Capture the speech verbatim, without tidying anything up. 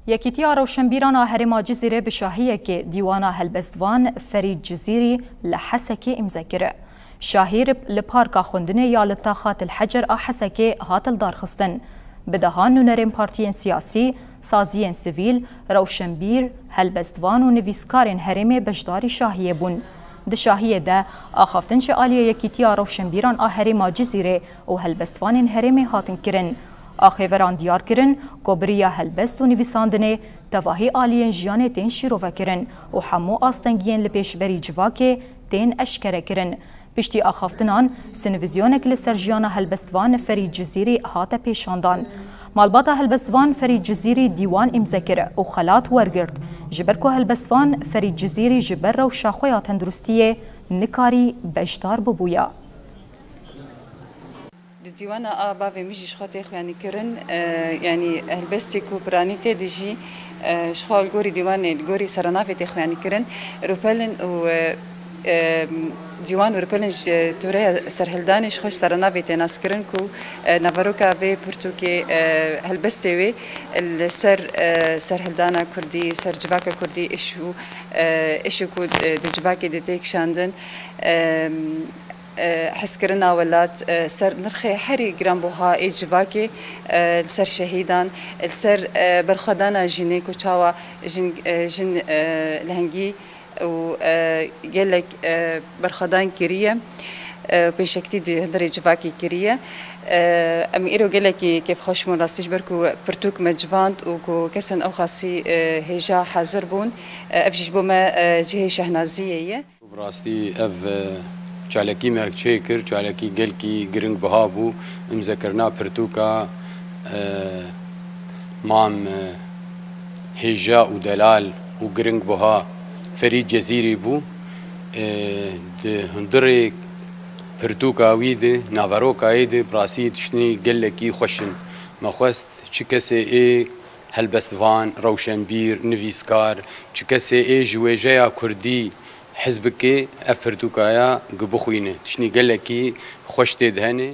Yekîtiya Rewşenbîran a Herêma Cizîrê bi şahiyekê dîwana helbestvan Ferîd Cizîrî li Hesekê îmze kir. Şahî li Parka Xwendinê ya li taxa Til Hecer a Hesekê hat lidarxistin. Bi dehan nûnerên partiyên siyasî, saziyên sivîl, rewşenbîr, helbestvan û nivîskarên herêmê beşdarî şahiyê bûn. Di şahiyê de axaftin ji aliyê Yekîtiya Rewşenbîran a Herêma Cizîrê û helbestvanên herêmê hatin kirin. Axêveran diyar kirin ku bi riya helbest û nivîsandinê tevahî aliyên jiyanê tên şîrove kirin û hemû astengiyên li pêşberî civakê tên eşkere kirin. Piştî axaftinan, sinvizyonek li ser jiyana helbestvan Ferîd Cizîrî hate pêşandan. Malbata helbestvan Ferîd Cizîrî dîwan îmze kir û xelat wergirt, ji ber ku helbestvan Ferîd Cizîrî ji ber rewşa xwe ya tenduristiyê nikarî beşdar bibûya. Di dîwana a bavê min jî ji xwe tê xuyanîkirin, e, yanî helbestê ku piranî tê de jî, e, ji xwe li gorî dîwanê, li gorî serenavê tê xuyanîkirin. Rûpelin û, e, e, dîwan û rûpelin ji toreya serhildanê ji xwe ji serenavê tê naskirin ku, e, naveroka vê pirtûkê, e, helbestê wê li ser, e, serhildana kurdî, ser civaka kurdî, îş û, e, îşê ku, e, di civakê de tê kişandin, e, e, hezkirina welat, e, ser nirxê herî giranbuha ê civakê, e, li ser şehîdan, li ser, e, berxwedana jinê ku çawa jin, e, jin, e, lehengî û, e, gelek, e, berxwedan kiriye, e, pêşekitî di hundirê civakê kiriye. E, em îro gelekî kêfxweş bûn rastî ji ber ku pirtûk me civand û ku kesên ew xasî, e, hêja hazir bûn. E, ev jî ji bo me, e, cihê şehnaziyê ye. Bi rastî ev, e, çalakî me çê kir, çalakî gelkî giring biha bû. Îmzekirina pirtûka, e, Mam, e, Hêja û Delal û giring biha Ferîd Cezîrî bû. E, di hundirê pirtûka wî de, naveroka wî de, bi rastî tiştî gelekî xweş in. Me xwest çi kesê ê helbestvan, rewşenbîr, nivîskar, çi kesê ê ji wêjeya kurdî hez bike, ev pirtûkaya gi bixwîne. Tiştî gelekî xweş tê de hene.